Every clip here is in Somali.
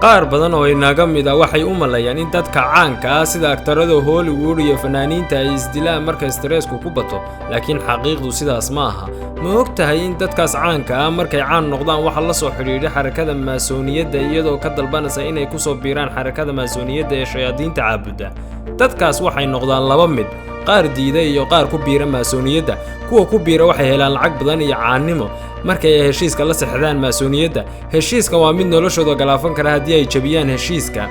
Qaar badan oo inaga mid ah waxay u maleeyaan in dadka caanka ah sida aktarada Hollywood iyo fanaaniinta ay isdilaan marka stressku ku bato, laakiin xaqiiqdu sidaas ma aha. Ma og tahay in dadkaas caanka ah markay caan noqdaan waxa la soo xidhiidhay xarakada maasooniyadda, iyadoo ka dalbanaysa inay ku soo biiraan xarakada maasooniyadda ee shayaadiinta caabudda? Dadkaas waxay noqdaan laba mid: qaar diida iyo qaar ku biira maasooniyadda. Kuwa ku biira waxay helaan lacag badan iyo caannimo markay ay heshiiska la saxeexdaan maasooniyadda. Heshiiska waa mid noloshooda galaafan kara haddii ay jebiyaan heshiiska.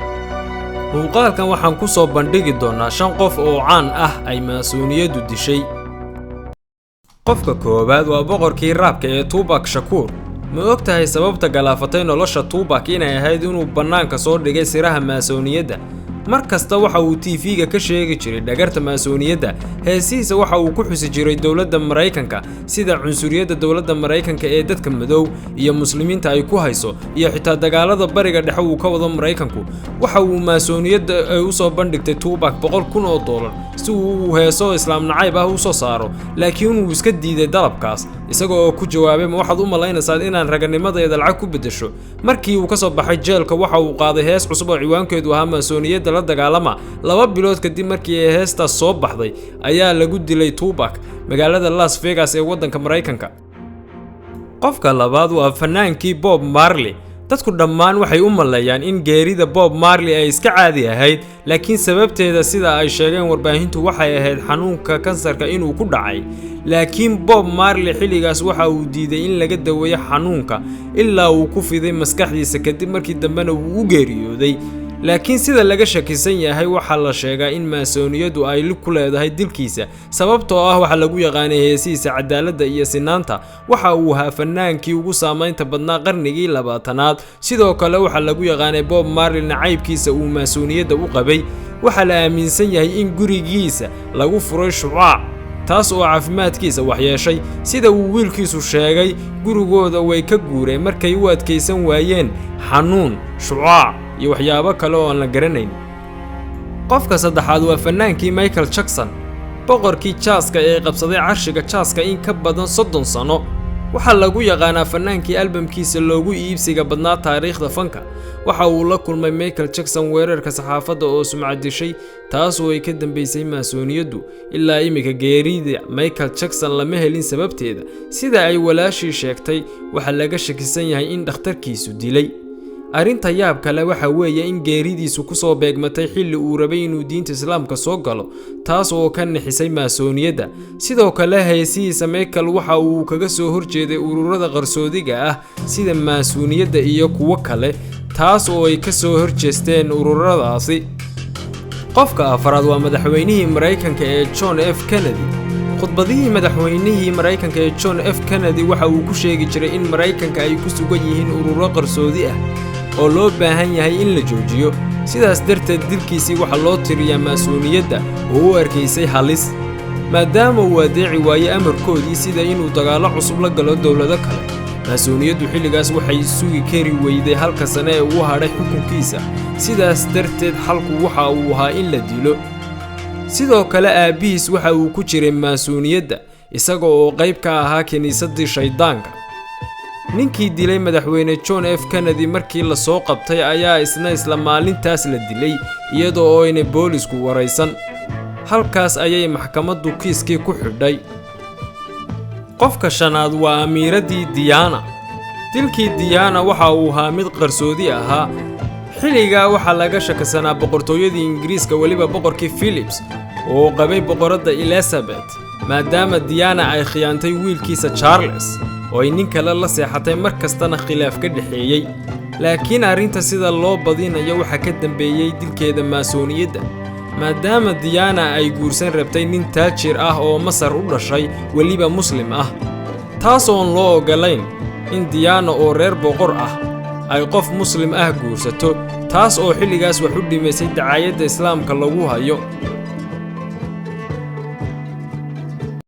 Muuqaalkan waxaan ku soo bandhigi doonaa shan qof oo caan ah ay maasooniyaddu dishay. Qofka koowaad waa boqorkii rapka ee Tupac Shakur. Ma og tahay sababta galaafatay nolosha Tupac inay ahayd inuu bannaanka soo dhigay siraha maasooniyadda? Mar kasta waxa uu TV-ga ka sheegi jiray dhagarta maasooniyadda. Heesihiisa waxa uu ku xusi jiray dowladda Maraykanka, sida cunsuriyadda dowladda Maraykanka ee dadka madow iyo Muslimiinta ay ku hayso, iyo xitaa dagaalada Bariga Dhexe uu ka wado Maraykanku. Waxa uu maasooniyadda ay u soo bandhigtay Tupac $100,000 si uu heeso Islaam nacayb ah u soo saaro, laakiin wuu iska diiday dalabkaas, isaga oo ku jawaabay: "Ma waxaad u malaynaysaa inaan raganimadeeda lacag ku beddesho?" Markii uu ka soo baxay jeelka, waxa uu qaaday hees cusub oo ciwaankeedu ahaa "Maasooniyadda la dagaalama". 2 bilood kadib markii ay heestaas soo baxday ayaa lagu dilay Tupac magaalada Las Vegas ee waddanka Maraykanka. Qofka labaad waa fanaankii Bob Marley. Dadku dhammaan waxay u maleeyaan in geerida Bob Marley ay iska caadi ahayd, laakiin sababteeda, sida ay sheegeen warbaahintu, waxay ahayd xanuunka kansarka inuu ku dhacay. Laakiin Bob Marley xilligaas waxa uu diiday in laga daweeyo xanuunka ilaa uu ku fiday maskaxdiisa, kadib markii dambena wuu u geeriyooday. Laakiin sida laga shakisan yahay, waxaa la sheegaa in maasooniyaddu ay lug ku leedahay dilkiisa, sababtoo ah waxaa lagu yaqaanay heesihiisa cadaaladda iyo sinaanta. Waxa uu ahaa fanaankii ugu saamaynta badnaa qarnigii 20aad. Sidoo kale waxaa lagu yaqaanay Bob Marley nacaybkiisa uu maasooniyadda u qabay. Waxaa la aaminsan yahay in gurigiisa lagu furay shucaac, taas oo caafimaadkiisa waxyeeshay. Sida uu wiilkiisu sheegay, gurigooda way ka guureen markay u adkaysan waayeen xanuun, shucaac iyo waxyaabo kale oo aan la garanayn. Qofka saddexaad waa fanaankii Michael Jackson, boqorkii jaaska ee qabsaday carshiga jaaska in ka badan 30 sano. Waxaa lagu yaqaanaa fanaankii albamkiisa loogu iibsiga badnaa taariikhda fanka. Waxa uu la kulmay Michael Jackson weerarka saxaafadda oo sumcad dishay, taas oo ay ka dambeysay maasooniyaddu. Ilaa iminka geerida Michael Jackson lama helin sababteeda. Sida ay walaashii sheegtay, waxaa laga shakisan yahay in dhakhtarkiisu dilay. Arrinta yaab kale waxa weeye in geeridiisu ku soo beegmatay xilli uu rabay inuu diinta Islaamka soo galo, taas oo ka nixisay maasooniyadda. Sidoo kale heesihiisa Michael waxa uu kaga soo horjeeday ururada qarsoodiga ah sida maasuuniyadda iyo kuwo kale, taas oo ay ka soo horjeesteen ururadaasi. Qofka afraad waa madaxweynihii Maraykanka ee John F Kennedy. Khudbadihii madaxweynihii Maraykanka ee John F Kennedy waxa uu ku sheegi jiray in Maraykanka ay ku sugan yihiin ururo qarsoodi ah oo loo baahan yahay in la joojiyo. Sidaas darteed dilkiisii waxaa loo tiriyaa maasuuniyadda oo u arkaysay halis, maadaama uu adeeci waayey amarkoodii, sida inuu dagaallo cusub la galo dowlado kale. Maasuuniyaddu xilligaas waxay sugi kari weyday halka sane ee uu hadhay xukunkiisa. Sidaas darteed xalku waxa uu ahaa in la dilo. Sidoo kale aabbihiis waxa uu ku jiray maasuuniyadda, isaga oo qayb ka ahaa kiniisaddii shayddaanka. Ninkii dilay madaxweyne John F Kennedy markii la soo qabtay ayaa isna isla maalintaas la dilay, iyadoo oo aynay boolisku waraysan. Halkaas ayay maxkamaddu kiiskii ku xidhay. Qofka shanaad waa amiiraddii Diana. Dilkii Diana waxa uu ahaa mid qarsoodi ahaa. Xilligaa waxaa laga shakisanaa boqortooyadii Ingiriiska, weliba boqorkii Philips oo qabay boqoradda Elizabeth, maadaama Diana ay khiyaantay wiilkiisa Charles oo ay nin kale la seexatay, mar kastana khilaaf ka dhexeeyey. Laakiin arrinta sida loo badinayo waxaa ka dambeeyey dilkeeda maasooniyadda, maadaama Diana ay guursan rabtay nin taajir ah oo Masar u dhashay, weliba Muslim ah, taas oon loo oggolayn in Diana oo reer boqor ah ay qof Muslim ah guursato, taas oo xilligaas wax u dhimaysay dacaayadda Islaamka lagu hayo.